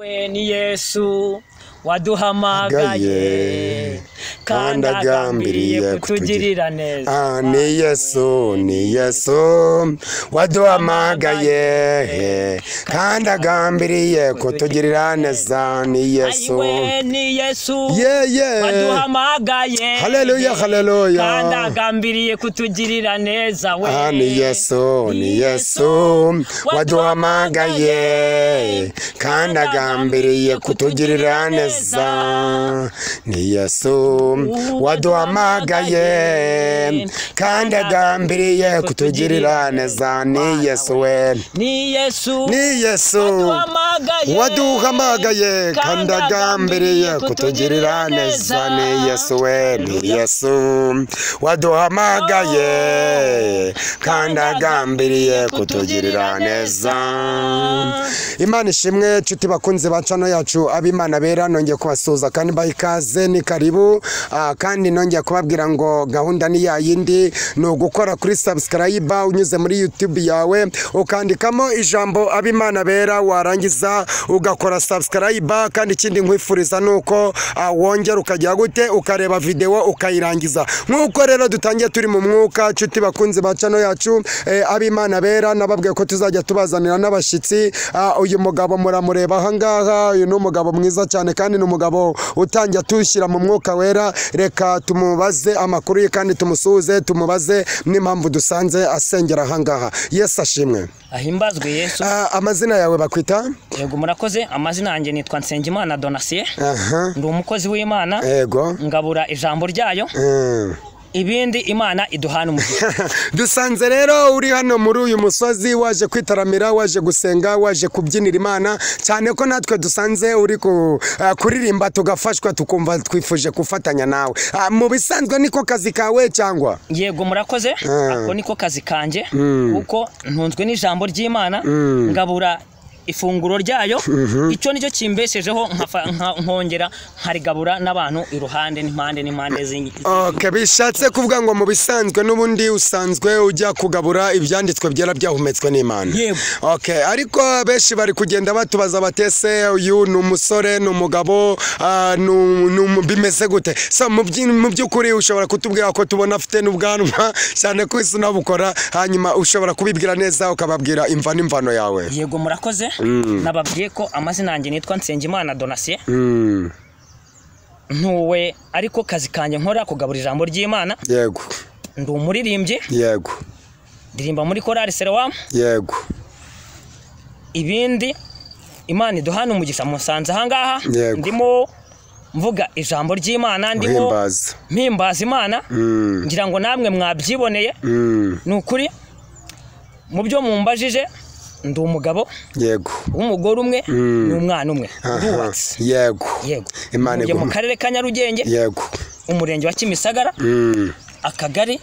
We ni Yesu waduhamagaye kandi agambiriye kutugirira neza. Ni Yesu, ni Yesu waduhamagaye kandi agambiriye kutugirira neza. Ni Yesu, ni Yesu waduhamagaye, haleluya, haleluya, kandi agambiriye kutugirira neza. We ni Yesu, ni Yesu waduhamagaye kandi agambiriye kutugirira neza. Ni Yesu waduhamagaye kandi agambiriye kutugirira neza. Ni Yesu, we ni Yesu, ni Yesu waduhamagaye kandi agambiriye kutugirira neza. Ni Yesu, we ni Yesu waduhamagaye kandi agambiriye kutugirira neza. Imana ishimwe nshuti bakunze ba channel yacu ab'Imana bera, nongeye kubasuhuza kandi baha ikaze, ni karibu. Kandi nongeye kubabwira ngo gahunda ni ya yindi, ni ugukora kuri subscribe unyuze muri YouTube yawe ukandikamo ijambo ab'Imana bera, warangiza ugakora subscribe. Kandi ikindi nkwifuriza nuko wongera ukajya gute ukareba video ukayirangiza. Nkuko rero dutangiye turi mu mwuka nshuti bakunze ba channel yacu ab'Imana bera, nababwiye ko tuzajya tubazanira n'abashitsi. Uyu mugabo muramureba aha ngaha, uyu ni umugabo mwiza cyane kandi ni umugabo utangiye tushyira mu mwuka wera. Reka tumubaze amakuru ye kandi tumusuhuze, tumubaze n'impamvu dusanze asengera aha ngaha. Yesu ashimwe, ahimbazwe Yesu. Amazina yawe bakwita? Yego, murakoze. Amazina yanjye nitwa Nsengimana Donatien. Ndi umukozi w'Imana. Yego, ngabura ijambo ryayo. Ibindi Imana iduhana umugisha. Dusanze rero uri hano muri uyu musozi waje kwitaramira, waje gusenga, waje kubyinira Imana, cyane ko natwe dusanze uri kuririmba tugafashwa tukumva twifuje gufatanya nawe. Mu bisanzwe niko kazi kawe cyangwa? Yego, murakoze. Ako niko kazi kanje, kuko ntunzwe n'ijambo ry'Imana, ngabura ifunguro ryayo. Icyo nicyo kimbeshejeho, nkongera nkarigabura n'abantu iruhande n'impande n'impande z'ingi. Okay, bishatse kuvuga ngo mu bisanzwe n'ubundi usanzwe ujya kugabura ibyanditswe byera byahumetswe n'Imana. Okay, ariko benshi bari kugenda batubaza batese uyu ni umusore, ni umugabo, bimeze gute? So mu by'ukuri ushobora kutubwira ko tubona afite n'ubwanwa cyane ko isi nabukora, hanyuma ushobora kubibwira neza ukababwira imva n'imvano yawe. Yego, murakoze. Nababwiye ko amazina yanjye nitwa Nsengimana Donatien. Ntuwe ariko kazi kanjye nkora kugabura ijambo ry'Imana. Yego. Ndi umuririmbyi. Yego. Ndirimba muri korali Serowamu. Yego. Ibindi Imana iduhana umugisha. Musanze aha ngaha ndimo mvuga ijambo ry'Imana, ndimo mpimbaza Imana, ngira ngo namwe mwabyiboneye. Ni ukuri mu byo mumbajije ndi umugabo. Yego. W'umugore umwe n'umwana umwe. Ndubatse. Yego. Yego. Imana iguhe. Mu karere ka Nyarugenge. Yego. Umurenge wa Kimisagara. Akagari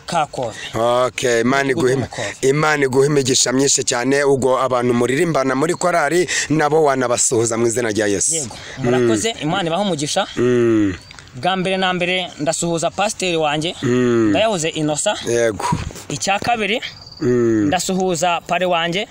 ka Kove. Okay, Imana iguhe, Imana iguhe imigisha myinshi cyane. Ubwo abantu muririmbana muri korali nabo wanabasuhuza mu izina rya Yesu. Yego. Murakoze, Imana ibahe umugisha. Bwa mbere na mbere ndasuhuza pasiteri wanjye Ndayahoze Innocent. Yego. Icya kabiri ndasuhuza pare wanjye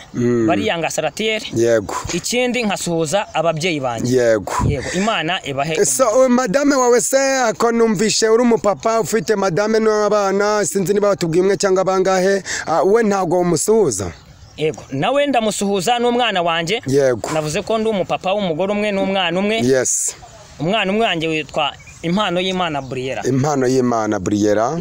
Bariyanga Saratiere. Yego. Ikindi nkasuhuza ababyeyi banjye. Yego. Yego, Imana ibahe. So madame wawe se ako numvishe uri umupapa ufite madame n'abana, sinzi niba batubwiye umwe cyangwa bangahe, we ntago umusuhuza? Yego, nawe ndamusuhuza n'umwana wanjye. Yego. Navuze ko ndi umupapa w'umugore umwe n'umwana umwe. Yes. Umwana umwe wanjye witwa Impano y'Imana Briera. Impano y'Imana Briera.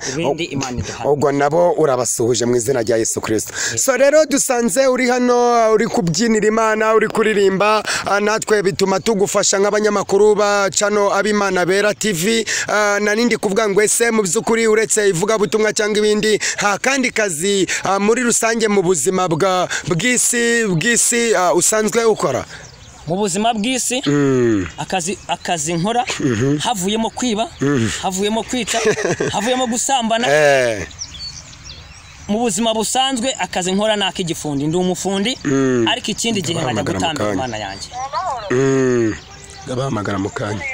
Ibindi Imana iduha. Ubwo nabo urabasuhuje mu izina rya Yesu Kristo. So rero dusanze uri hano uri kubyinira Imana, uri kuririmba, natwe bituma tugufasha nk'abanyamakuru ba channel ab'Imana Bera TV. Nanindi kuvuga ngo ese mu by'ukuri uretse ivuga butumwa cyangwa ibindi, ha kandi kazi muri rusange mu buzima bwa bw'isi usanzwe ukora? Mu buzima bw'isi akazi nkora havuyemo kwiba, havuyemo kwica, havuyemo gusambana. Mu buzima busanzwe akazi nkora nak'igifundi, ndi umufundi, ariko ikindi gihe nkajya gutambira Imana yanjye. Gabahamagara mu kanya.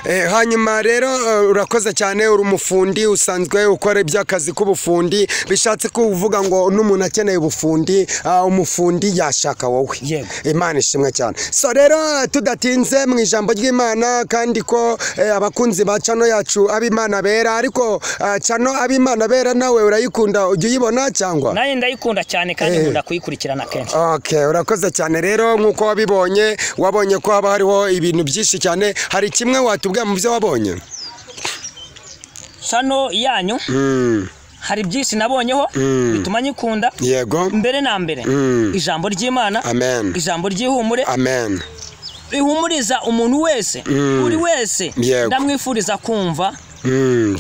Hanyuma rero urakoze cyane, uri umufundi usanzwe ukora iby'akazi k'ubufundi, bishatse kuvuga ngo n'umuntu akeneye ubufundi, umufundi yashaka wowe. Imana ishimwe cyane. So rero tudatinze mu ijambo ry'Imana, kandi ko abakunzi ba channel yacu Abimana Bera, ariko channel Abimana Bera nawe urayikunda, ujya uyibona cyangwa? Naye ndayikunda cyane kandi nkunda kuyikurikirana kenshi. Okay, urakoze cyane. Rero nkuko wabibonye, wabonye ko haba hariho ibintu byinshi cyane, hari kimwe watubwiye mu byo wabonye? Channel yanyu hari byinshi nabonyeho bituma nyikunda. Yego. Mbere na mbere ijambo ry'Imana, ijambo ry'ihumure, amen, rihumuriza umuntu wese, buri wese ndamwifuriza kumva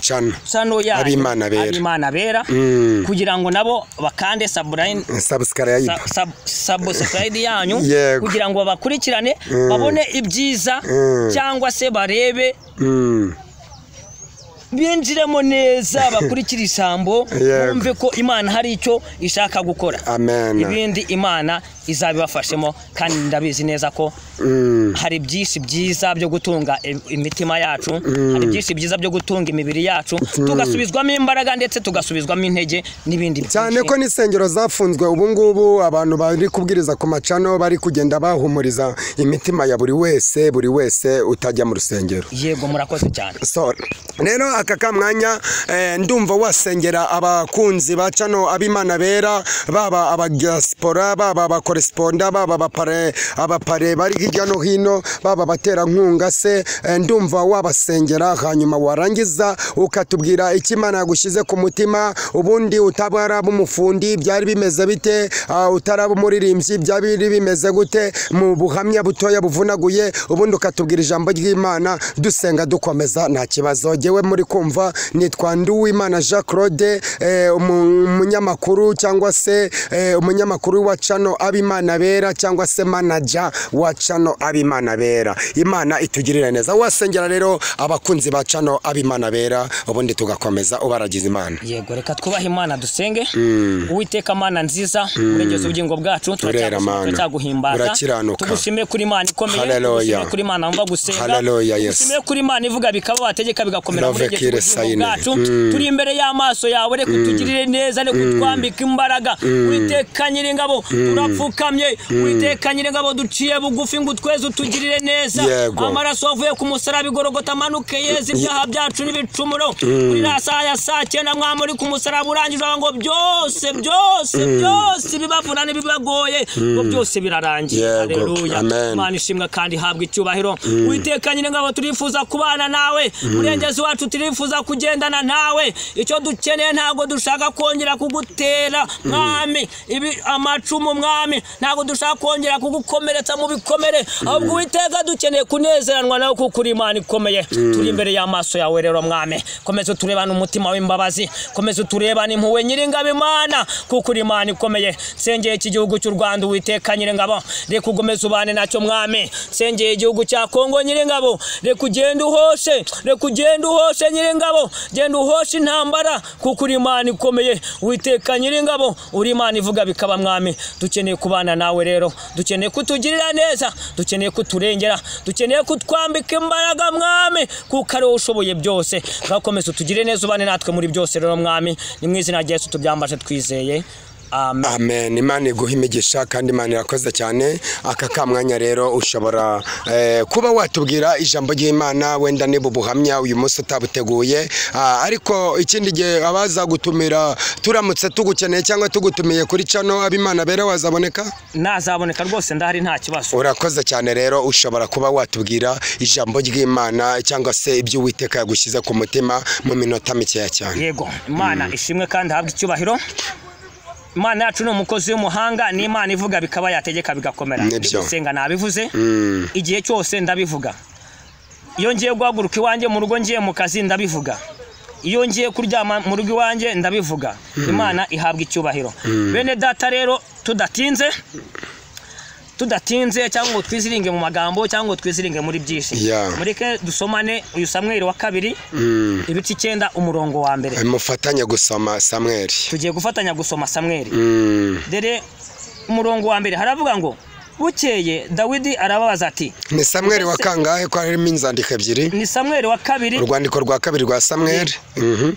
channel ya Abimana Bera, kugira ngo nabo bakande subscribe yanyu, kugira ngo bakurikirane babone ibyiza cyangwa se barebe binjiremo neza, bakurikira ijambo, bumve ko Imana hari icyo ishaka gukora. Amen. Ibindi Imana izabibafashemo, kandi ndabizi neza ko hari byinshi byiza byo gutunga imitima yacu, hari byinshi byiza byo gutunga imibiri yacu, tugasubizwamo imbaraga ndetse tugasubizwamo intege n'ibindi byinshi. Cyane ko n'isengero zafunzwe ubu ngubu, abantu bari kubwiriza ku macano bari kugenda bahumuriza imitima ya buri wese, buri wese utajya mu rusengero. Yego, murakoze cyane. So rero aka kamwanya ndumva wasengera abakunzi ba channel Abimana Bera, baba abadiaspora, baba abakoresponda, baba abapare bari hirya no hino, baba abaterankunga se, ndumva wabasengera, hanyuma warangiza ukatubwira icyo Imana yagushyize ku mutima. Ubundi utabara umufundi byari bimeze bite, utaraba umuririmbyi byari bimeze gute, mu buhamya butoya buvunaguye, ubundi ukatubwira ijambo ry'Imana, dusenga dukomeza nta kibazo. Jewe muri kumva nitwa Nduwimana Jean Claude, umunyamakuru cyangwa se umunyamakuru wa channel Abimana Bera, cyangwa se manager wa channel Abimana Bera. Imana itugirire neza. Wasengera rero abakunzi ba channel Abimana Bera, ubundi tugakomeza ubaragiza Imana. Yego, reka twubahe Imana dusenge. Uwiteka Mana nziza, urengeze ubugingo bwacu, turacyaguhimbaza, tugushime kuri Imana ikomeye, tugushime kuri Imana mva gusenga, tugushime kuri Imana ivuga bikaba, wategeka bigakomera. Bwacu turi imbere y'amaso yawe, reka utugirire neza, reka utwambike imbaraga. Uwiteka Nyiringabo turapfukamye, Uwiteka Nyiringabo duciye bugufi ngo tweze utugirire neza. Amaraso avuye ku musaraba igorogota amanuke yeze ibyaha byacu n'ibicumuro. Kuri la saha ya saa 9 mwamuri ku musaraba urangije ngo byose byose byose bibavuna n'ibibagoye, ngo byose birarangiye. Haleluya. Imana ishimwe kandi habwa icyubahiro. Uwiteka Nyiringabo turifuza kubana nawe, murengezi wacu turifuza kugendana nawe. Icyo dukeneye ntago dushaka kongera kugutera mwami ibi amacumu mwami, ntago dushaka kongera kugukomeretsa mu bikomere, ahubwo Uwiteka dukeneye kunezeranwa nawe kuko uri Imana ikomeye. Turi imbere y'amaso yawe rero mwami, komeza turebane umutima w'imbabazi, komeza turebane impuhwe Nyiringabo Imana, kuko uri Imana ikomeye. Nsengeye iki gihugu cy'u Rwanda Uwiteka Nyiringabo, reka ugomeze ubane nacyo mwami. Nsengeye igihugu cya Kongo Nyiringabo, reka ugende uhoshe, reka ugende uhoshe Nyiringabo, genda uhoshe intambara, kuko uri Imana ikomeye. Uwiteka Nyiringabo uri Imana ivuga bikaba mwami. Dukeneye kubana nawe rero, dukeneye kutugirira neza, dukeneye kuturengera, dukeneye kutwambika imbaraga mwami, kuko ari wowe ushoboye byose. Ngakomeza utugirire neza, ubane natwe muri byose rero mwami, ni mu izina rya Yesu tubyambaje twizeye. Amen. Amen. Imana iguhe imigisha kandi Imana irakoze cyane. Aka kamwanya rero ushobora kuba watubwira ijambo ry'Imana, wenda niba ubuhamya uyu munsi utabuteguye, ariko ikindi gihe abaza gutumira turamutse tugukeneye cyangwa tugutumiye kuri channel Abimana Bera wazaboneka? Nazaboneka rwose, ndahari nta kibazo. Urakoze cyane. Rero ushobora kuba watubwira ijambo ry'Imana cyangwa se ibyo Uwiteka yagushyize ku mutima mu minota mikeya cyane. Yego, Imana ishimwe kandi habwe icyubahiro. Imana yacu ni umukozi w'umuhanga, ni Imana ivuga bikaba, yategeka bigakomera. Gusenga nabivuze, igihe cyose ndabivuga. Iyo ngiye guhaguruka iwanjye mu rugo ngiye mu kazi ndabivuga, iyo ngiye kuryama mu rugo iwanjye ndabivuga. Imana ihabwa icyubahiro. Bene data rero tudatinze cyangwa ngo twiziringe mu magambo cyangwa ngo twiziringe muri byinshi, mureke dusomane uyu Samweli wa kabiri ibice 9 umurongo wa mbere. Mufatanye gusoma Samweli. Tugiye gufatanya gusoma Samweli. Dere umurongo wa mbere haravuga ngo Bukeye Dawidi arababaza ati, Ni Samweli wa kangahe ko harimo inzandiko ebyiri? Ni Samweli wa kabiri. Urwandiko rwa kabiri rwa Samweli.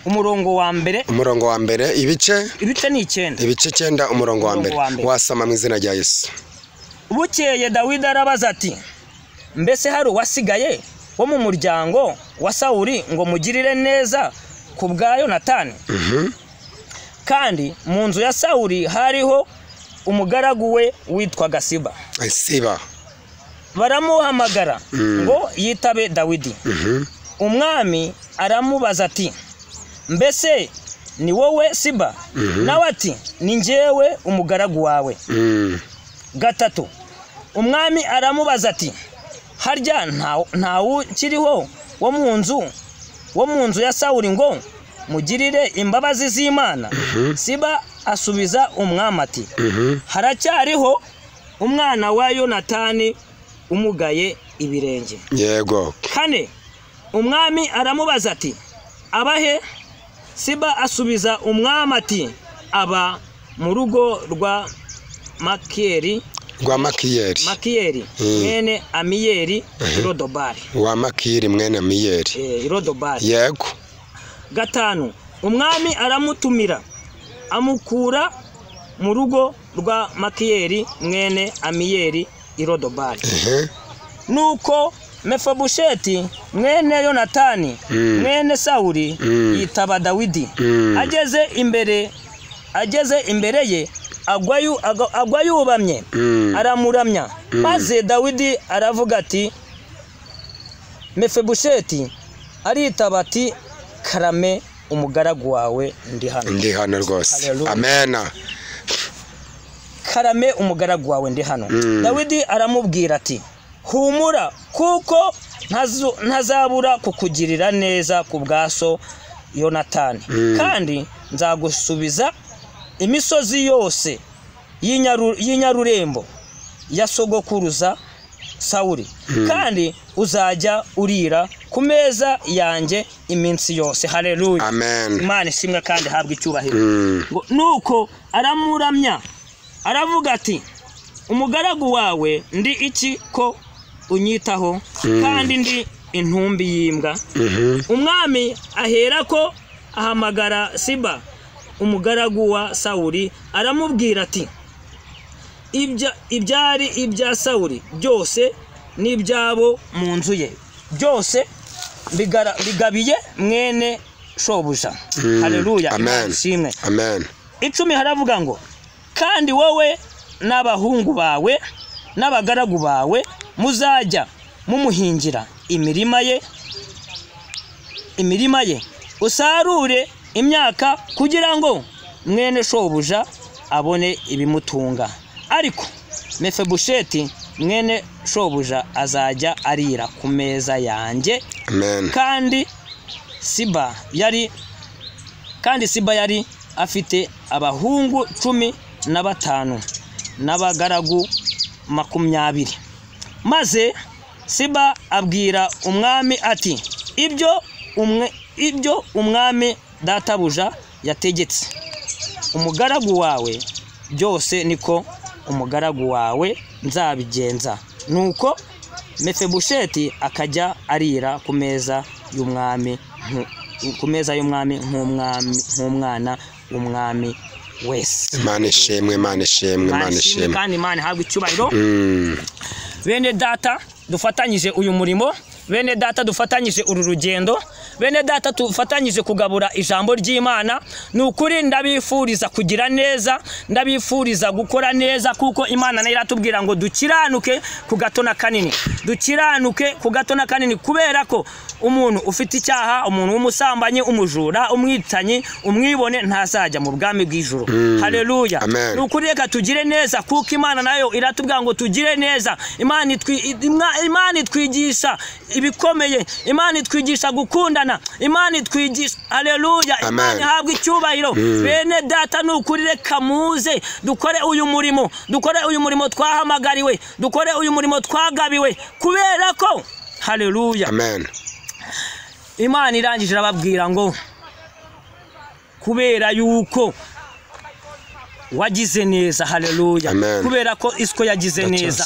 Umurongo wa mbere. Umurongo wa mbere, ibice ni 9. Ibice 9, umurongo wa mbere. Wasoma mu izina rya Yesu. Bukeye Dawidi arabaza ati, mbese hari uwasigaye wo mu muryango wa Sawuli ngo mugirire neza ku bwa Yonatani? Kandi mu nzu ya Sawuli hariho umugaragu we witwaga Siba. Siba. Baramuhamagara ngo yitabe Dawidi. Umwami aramubaza ati, mbese ni wowe Siba? Nawe ati, ni njyewe umugaragu wawe. 3. Umwami aramubaza ati, harya ntawukiriho wo mu nzu ya Sawuli ngo mugirire imbabazi z'Imana? Siba asubiza umwami ati, haracyariho umwana wa Yonatani umugaye ibirenge. Yego. 4. Umwami aramubaza ati, abahe? Siba asubiza umwami ati, aba mu rugo rwa Makiyeri. Rwa Makiyeri. Makiyeri mwene Amiyeri Irodobari. Wa Makiyeri mwene Amiyeri. Irodobari. Yego. 5. Umwami aramutumira amukura mu rugo rwa Makiyeri mwene Amiyeri Irodobari. Nuko Mefibosheti mwene Yonatani mwene Sawuli yitaba Dawidi. Ageze imbere ye agwa yubamye, aramuramya. Maze Dawidi aravuga ati, Mefibosheti aritaba ati, karame umugaragu wawe ndi hano. Ndi hano rwose. Amena. Karame umugaragu wawe ndi hano. Dawidi aramubwira ati, humura kuko ntazabura kukugirira neza ku bwa so Yonatani, kandi nzagusubiza imisozi yose y'inyarurembo ya sogokuruza Sawuli, kandi uzajya urira ku meza yanjye iminsi yose. Haleluya. Amen. Imana ishimwe kandi habwe icyubahiro. Nuko aramuramya aravuga ati, umugaragu wawe ndi iki ko unyitaho, kandi ndi intumbi y'imbwa? Umwami aherako ahamagara Siba umugaragu wa Sawuli aramubwira ati, ibyari ibya Sawuli byose n'ibyabo mu nzu ye byose bigabiye mwene shobuja. Haleluya. Amen. Amen. 10 haravuga ngo, kandi wowe n'abahungu bawe n'abagaragu bawe muzajya mumuhingira imirima ye usarure imyaka kugira ngo mwene shobuja abone ibimutunga. Ariko Mefibosheti mwene shobuja azajya arira ku meza yanjye. Amen. Kandi Siba yari afite abahungu 15 n'abagaragu 20. Maze Siba abwira umwami ati, ibyo umwami databuja yategetse umugaragu wawe byose niko umugaragu wawe nzabigenza. Nuko Mefibosheti akajya arira ku meza y'umwami nk'umwana w'umwami wese. Imana ishimwe, Imana ishimwe, Imana ishimwe kandi Imana ihabwe icyubahiro. Bene data dufatanyije uyu murimo, bene data dufatanyije uru rugendo, bene data dufatanyije kugabura ijambo ry'Imana. Ni ukuri ndabifuriza kugira neza, ndabifuriza gukora neza, kuko Imana nayo iratubwira ngo dukiranuke ku gato na kanini, dukiranuke ku gato na kanini, kubera ko umuntu ufite icyaha, umuntu w'umusambanyi, umujura, umwicanyi, umwibone ntazajya mu bwami bw'ijuru. Haleluya. Ni ukuri reka tugire neza, kuko Imana nayo iratubwira ngo tugire neza. Imana itwigisha ibikomeye, Imana itwigisha gukundana, Imana itwigisha. Haleluya. Imana ihabwe icyubahiro. Bene data ni ukuri reka muze dukore uyu murimo, dukore uyu murimo twahamagariwe, dukore uyu murimo twagabiwe, kubera ko haleluya. Amen. Imana irangije irababwira ngo kubera yuko wagize neza. Haleluya. Kubera ko Isiko yagize neza,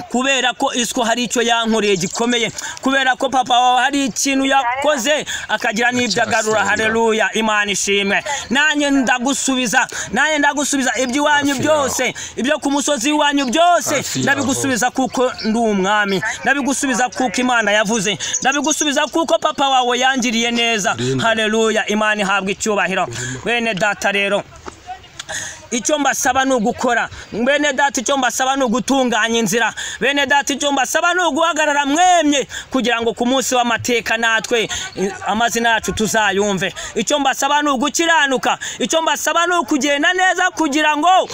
kubera ko Isiko hari icyo yankoreye gikomeye, kubera ko papa wawe hari ikintu yakoze akagira n'ibyo agarura. Haleluya, Imana ishimwe. Nanjye ndagusubiza, nanjye ndagusubiza iby'iwanyu byose, ibyo ku musozi iwanyu byose ndabigusubiza kuko ndi umwami, ndabigusubiza kuko Imana yavuze, ndabigusubiza kuko papa wawe yangiriye neza. Haleluya, Imana ihabwa icyubahiro. Bene data rero, icyo mbasaba ni ugukora. Bene data, icyo mbasaba ni ugutunganya inzira. Bene data, icyo mbasaba ni uguhagarara mwemye kugira ngo ku munsi w'amateka natwe amazina yacu tuzayumve. Icyo mbasaba ni ugukiranuka. Icyo mbasaba ni ukugenda neza kugira ngo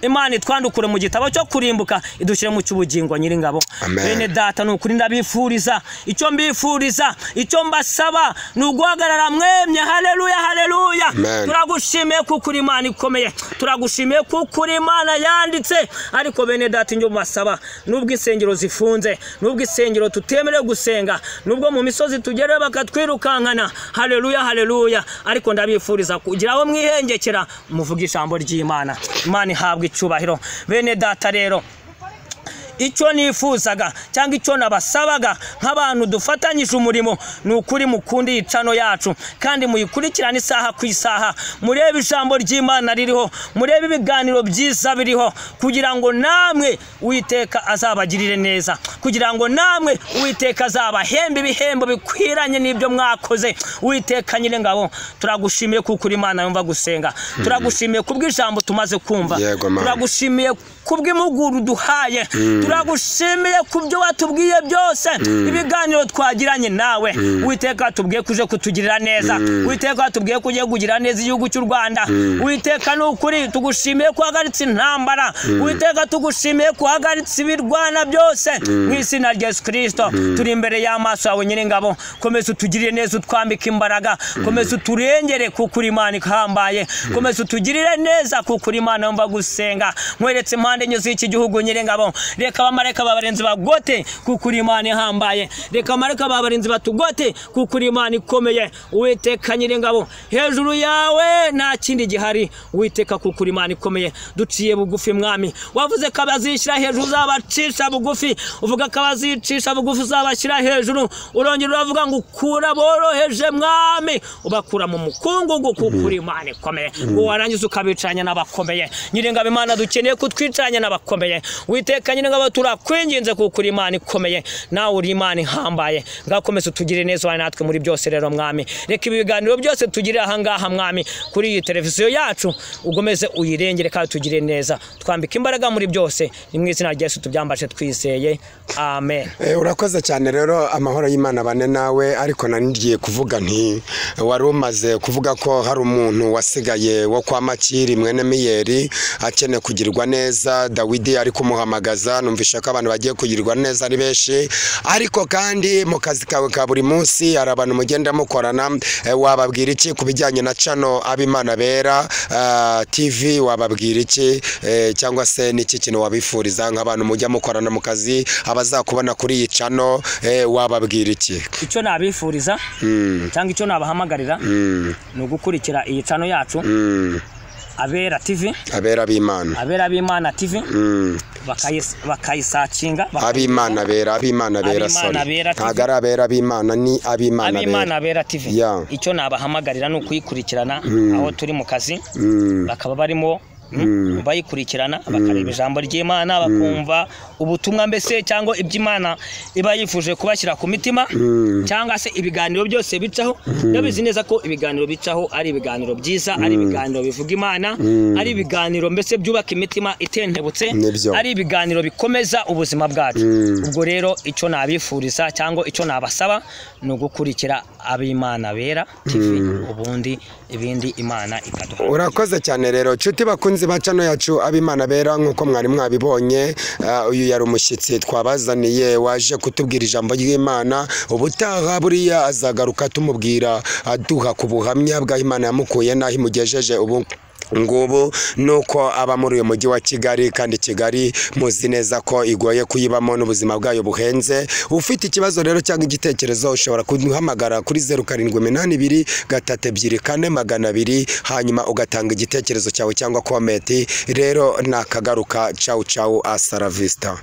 Imana itwandukure mu gitabo cyo kurimbuka idushyire mu cy'ubugingo nyiringabo. Bene data, ni ukuri ndabifuriza, icyo mbifuriza, icyo mbasaba ni uguhagarara mwemye. Haleluya, haleluya. Turagushimiye kuko uri Imana ikomeye, turagushimiye kuko uri Imana yanditse. Ariko bene data, icyo mbasaba, nubwo insengero zifunze, nubwo insengero tutemerewe gusenga, nubwo mu misozi tugerayo bakatwirukankana, haleluya, haleluya, ariko ndabifuriza kugira aho mwihengekera muvuge ijambo ry'Imana. Imana ihabwe icyubahiro. Bene data rero, icyo nifuzaga cyangwa icyo nabasabaga nk'abantu dufatanyije umurimo ni ukuri mukundi icano yacu kandi muyikurikirane isaha ku isaha, murebe ijambo ry'Imana ririho, murebe ibiganiro byiza biriho, kugira ngo namwe Uwiteka azabagirire neza, kugira ngo namwe Uwiteka azabahembe ibihembo bikwiranye n'ibyo mwakoze. Uwiteka nyiringabo, turagushimiye kuko uri Imana yumva gusenga, turagushimiye kubw'ijambo tumaze kumva, turagushimiye kubw'imuguru duhaye, turagushimiye kubyo watubwiye byose, ibiganiro twagiranye nawe. Uwiteka tubwiye kuje kutugirira neza, Uwiteka tubwiye kuje kugira neza igihugu cy'u Rwanda. Uwiteka ni ukuri tugushimiye ko uhagaritse intambara, Uwiteka tugushimiye ko uhagaritse ibirwana byose mu izina rya Yesu Kristo. Turi imbere y'amaso yawe nyiringabo, komeza utugirire neza, utwambike imbaraga, komeza uturengere kuko uri Imana ihambaye, komeza utugirire neza kuko uri Imana yumva gusenga. Nkweretse impande enye z'iki gihugu nyiringabo, reka abamarayika babarinzi bagote kuko uri Imana ihambaye, reka abamarayika babarinzi batugote kuko uri Imana ikomeye. Uwiteka nyiringabo, hejuru yawe nta kindi gihari, Uwiteka kuko uri Imana ikomeye. Duciye bugufi mwami, wavuze ko abazishyira hejuru uzabacisha bugufi, uvuga ko abazicisha bugufi uzabashyira hejuru, urongera uravuga ngo ukura boroheje mwami, ubakura mu mukungugu kuko uri Imana ikomeye, ngo warangiza ukabicaranya n'abakomeye. Nyiringabo Imana dukeneye kutwicaranya n'abakomeye. Uwiteka nyiringabo, turakwinginze kuko uri Imana ikomeye, nawe uri Imana ihambaye. Ngakomeza utugirire neza wawe natwe muri byose rero mwami. Reka ibi biganiro byose tugirire aha ngaha mwami kuri iyi televiziyo yacu, ugomeze uyirengere kandi tugirire neza, twambike imbaraga muri byose, ni mu izina rya Yesu tubyambaje twizeye, amen. Urakoze cyane rero, amahoro y'Imana bane nawe. Ariko nanigiye kuvuga nti wari umaze kuvuga ko hari umuntu wasigaye wo kwa Makiri mwene Miyeri akeneye kugirwa neza, Dawidi ari kumuhamagaza. Numvisha ko abantu bagiye kugirwa neza ari benshi, ariko kandi mu kazi kawe ka buri munsi hari abantu mugenda mukorana, wababwira iki ku bijyanye na cano Abimana Bera TV? Wababwira iki cyangwa se n'iki kintu wabifuriza nk'abantu mujya mukorana mu kazi, abazakubona kuri iyi cano, wababwira iki? Icyo nabifuriza cyangwa icyo nabahamagarira ni ugukurikira iyi cano yacu Abera TV, Abera b'Imana, Abera b'Imana TV, bakayisacinga Abimana Bera, Abimana Bera, sorry, ntago ari Abera b'Imana, ni Abimana Bera, Abimana Bera TV. Icyo nabahamagarira ni ukuyikurikirana aho turi mu kazi, bakaba barimo bayikurikirana, bakareba ijambo ry'Imana, bakumva ubutumwa mbese cyangwa iby'Imana iba yifuje kubashyira ku mitima, cyangwa se ibiganiro byose bicaho. Ndabizi neza ko ibiganiro bicaho ari ibiganiro byiza, ari ibiganiro bivuga Imana, ari ibiganiro mbese byubaka imitima itentebutse, ari ibiganiro bikomeza ubuzima bwacu. Ubwo rero icyo nabifuriza cyangwa icyo nabasaba ni ugukurikira Abimana Bera TV, ubundi ibindi Imana ikaduha. Urakoze cyane rero nshuti bakunzi ba cano yacu Abimana Bera, nkuko mwari mwabibonye, uyu yari umushyitsi twabazaniye waje kutubwira ijambo ry'Imana. Ubutaha buriya azagaruka tumubwira, aduha ku buhamya bwa Imana yamukuye naho imugejeje ubu. Ngubu nuko aba muri uyu mujyi wa Kigali, kandi Kigali muzi neza ko igoye kuyibamo n'ubuzima bwayo buhenze. Ufite ikibazo rero cyangwa igitekerezo ushobora kuduhamagara kuri 0782 324 200, hanyuma ugatanga igitekerezo cyawe cyangwa komenti. Rero nakagaruka, ciao ciao, hasta la vista.